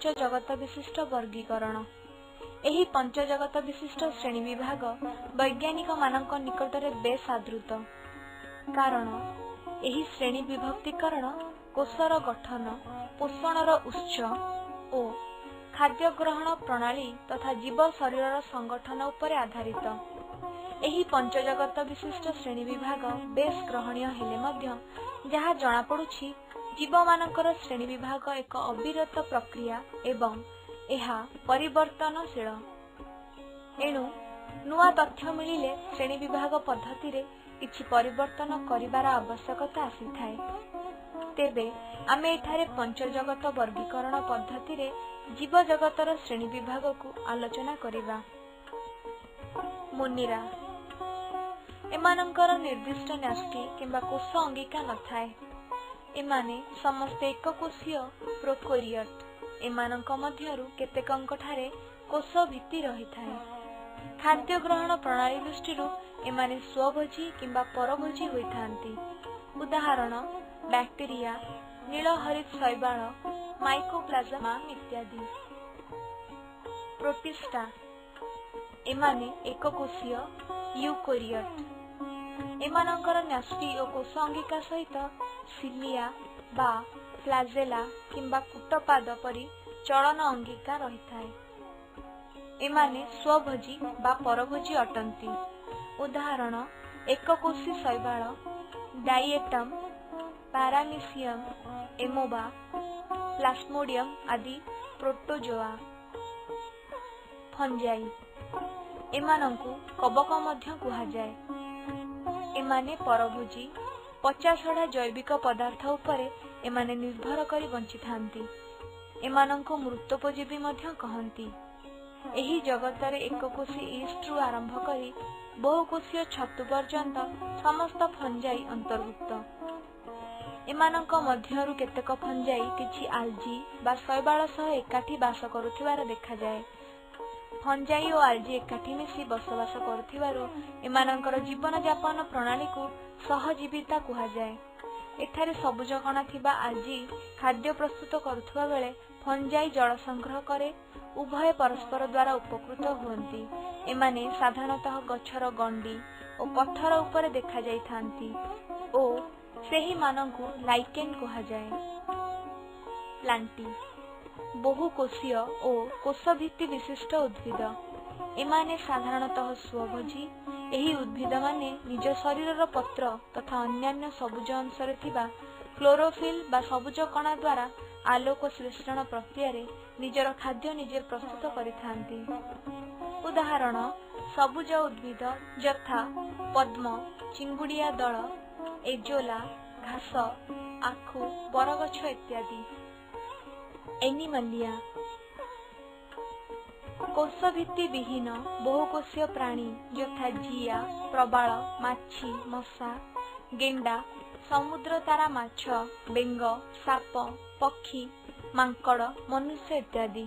ଜଗତ ବିଶିଷ୍ଟ ବର୍ଗୀକରଣ। ଏହି ପଞ୍ଚଜଗତ ବିଶିଷ୍ଟ ଶ୍ରେଣୀ ବିଭାଗ ବୈଜ୍ଞାନିକମାନଙ୍କ ନିକଟରେ ବେଶ୍ ଆଦୃତ, କାରଣ ଏହି ଶ୍ରେଣୀ ବିଭକ୍ତିକରଣ କୋଷର ଗଠନ, ପୋଷଣର ଉତ୍ସ ଓ ଖାଦ୍ୟ ଗ୍ରହଣ ପ୍ରଣାଳୀ ତଥା ଜୀବ ଶରୀରର ସଂଗଠନ ଉପରେ ଆଧାରିତ। ଏହି ପଞ୍ଚଜଗତ ବିଶିଷ୍ଟ ଶ୍ରେଣୀ ବିଭାଗ ବେଶ୍ ଗ୍ରହଣୀୟ ହେଲେ ମଧ୍ୟ ଯାହା ଜଣାପଡୁଛି, ଜୀବମାନଙ୍କର ଶ୍ରେଣୀ ବିଭାଗ ଏକ ଅବିରତ ପ୍ରକ୍ରିୟା ଏବଂ ଏହା ପରିବର୍ତ୍ତନଶୀଳ। ଏଣୁ ନୂଆ ତଥ୍ୟ ମିଳିଲେ ଶ୍ରେଣୀ ବିଭାଗ ପଦ୍ଧତିରେ କିଛି ପରିବର୍ତ୍ତନ କରିବାର ଆବଶ୍ୟକତା ଆସିଥାଏ। ତେବେ ଆମେ ଏଠାରେ ପଞ୍ଚଜଗତ ବର୍ଗୀକରଣ ପଦ୍ଧତିରେ ଜୀବଜଗତର ଶ୍ରେଣୀ ବିଭାଗକୁ ଆଲୋଚନା କରିବା। ମୋନେରା। ଏମାନଙ୍କର ନିର୍ଦ୍ଦିଷ୍ଟ ନ୍ୟଷ୍ଟି କିମ୍ବା କୋଷ ଅଙ୍ଗିକା ନଥାଏ। ଏମାନେ ସମସ୍ତେ ଏକକୋଷୀୟ ପ୍ରୋକାରିଓଟ। ଏମାନଙ୍କ ମଧ୍ୟରୁ କେତେକଙ୍କଠାରେ କୋଷ ଭିତ୍ତି ରହିଥାଏ। ଖାଦ୍ୟ ଗ୍ରହଣ ପ୍ରଣାଳୀ ଦୃଷ୍ଟିରୁ ଏମାନେ ସ୍ୱଭୋଜୀ କିମ୍ବା ପରଭୋଜୀ ହୋଇଥାନ୍ତି। ଉଦାହରଣ ବ୍ୟାକ୍ଟେରିଆ, ନୀଳହରିତ୍ ଶୈବାଳ, ମାଇକୋପ୍ଲାଜମା ଇତ୍ୟାଦି। ପ୍ରୋଟିଷ୍ଟା। ଏମାନେ ଏକକୋଷୀୟ ୟୁକାରିଓଟ। ଏମାନଙ୍କର ନ୍ୟଷ୍ଟି ଓ କୋଷ ଅଙ୍ଗିକା ସହିତ ସିଲିଆ ବା ଫ୍ଲାଜେଲା କିମ୍ବା କୂଟପାଦ ପରି ଚଳନ ଅଙ୍ଗିକା ରହିଥାଏ। ଏମାନେ ସ୍ୱଭୋଜୀ ବା ପରଭୋଜୀ ଅଟନ୍ତି। ଉଦାହରଣ ଏକକୋଷୀ ଶୈବାଳ, ଡାଇଏଟମ୍, ପାରାମିସିୟମ, ଏମୋବା, ପ୍ଲାସ୍ମୋଡିୟମ ଆଦି ପ୍ରୋଟୋଜୋଆ। ଫଞ୍ଜାଇ। ଏମାନଙ୍କୁ କବକ ମଧ୍ୟ କୁହାଯାଏ। ଏମାନେ ପରଭୋଜୀ। ପଚାସଢ଼ା ଜୈବିକ ପଦାର୍ଥ ଉପରେ ଏମାନେ ନିର୍ଭର କରି ବଞ୍ଚିଥାନ୍ତି। ଏମାନଙ୍କୁ ମୃତୋପଜୀବୀ ମଧ୍ୟ କହନ୍ତି। ଏହି ଜଗତରେ ଏକକୋଷୀ ଇଷ୍ଟରୁ ଆରମ୍ଭ କରି ବହୁକୋଷୀୟ ଛତୁ ପର୍ଯ୍ୟନ୍ତ ସମସ୍ତ ଫଞ୍ଜାଇ ଅନ୍ତର୍ଭୁକ୍ତ। ଏମାନଙ୍କ ମଧ୍ୟରୁ କେତେକ ଫଞ୍ଜାଇ କିଛି ଆଲଜି ବା ଶୈବାଳ ସହ ଏକାଠି ବାସ କରୁଥିବାର ଦେଖାଯାଏ। ଫଞ୍ଜାଇ ଓ ଆଲଜି ଏକାଠି ମିଶି ବସବାସ କରୁଥିବାରୁ ଏମାନଙ୍କର ଜୀବନଯାପନ ପ୍ରଣାଳୀକୁ ସହଜୀବିତା କୁହାଯାଏ। ଏଠାରେ ସବୁଜ କଣା ଥିବା ଆଲଜି ଖାଦ୍ୟ ପ୍ରସ୍ତୁତ କରୁଥିବା ବେଳେ ଫଞ୍ଜାଇ ଜଳ ସଂଗ୍ରହ କରେ। ଉଭୟେ ପରସ୍ପର ଦ୍ୱାରା ଉପକୃତ ହୁଅନ୍ତି। ଏମାନେ ସାଧାରଣତଃ ଗଛର ଗଣ୍ଡି ଓ ପଥର ଉପରେ ଦେଖାଯାଇଥାନ୍ତି ଓ ସେହିମାନଙ୍କୁ ଲାଇକେନ୍ କୁହାଯାଏ। ପ୍ଲାଣ୍ଟି। ବହୁକୋଷୀୟ ଓ କୋଷଭିତ୍ତି ବିଶିଷ୍ଟ ଉଦ୍ଭିଦ। ଏମାନେ ସାଧାରଣତଃ ସ୍ୱଭୋଜୀ। ଏହି ଉଦ୍ଭିଦମାନେ ନିଜ ଶରୀରର ପତ୍ର ତଥା ଅନ୍ୟାନ୍ୟ ସବୁଜ ଅଂଶରେ ଥିବା କ୍ଲୋରୋଫିଲ୍ ବା ସବୁଜ କଣା ଦ୍ୱାରା ଆଲୋକ ଶ୍ଳେଷଣ ପ୍ରକ୍ରିୟାରେ ନିଜର ଖାଦ୍ୟ ନିଜେ ପ୍ରସ୍ତୁତ କରିଥାନ୍ତି। ଉଦାହରଣ ସବୁଜ ଉଦ୍ଭିଦ ଯଥା ପଦ୍ମ, ଚିଙ୍ଗୁଡ଼ିଆ ଦଳ, ଏଜୋଲା, ଘାସ, ଆଖୁ, ବରଗଛ ଇତ୍ୟାଦି। ଏନିମାଲିଆ। କୋଷଭିତ୍ତି ବିହୀନ ବହୁକୋଷୀୟ ପ୍ରାଣୀ ଯଥା ଜିଆ, ପ୍ରବାଳ, ମାଛି, ମଶା, ଗେଣ୍ଡା, ସମୁଦ୍ରତାରା ମାଛ, ବେଙ୍ଗ, ସାପ, ପକ୍ଷୀ, ମାଙ୍କଡ଼, ମନୁଷ୍ୟ ଇତ୍ୟାଦି।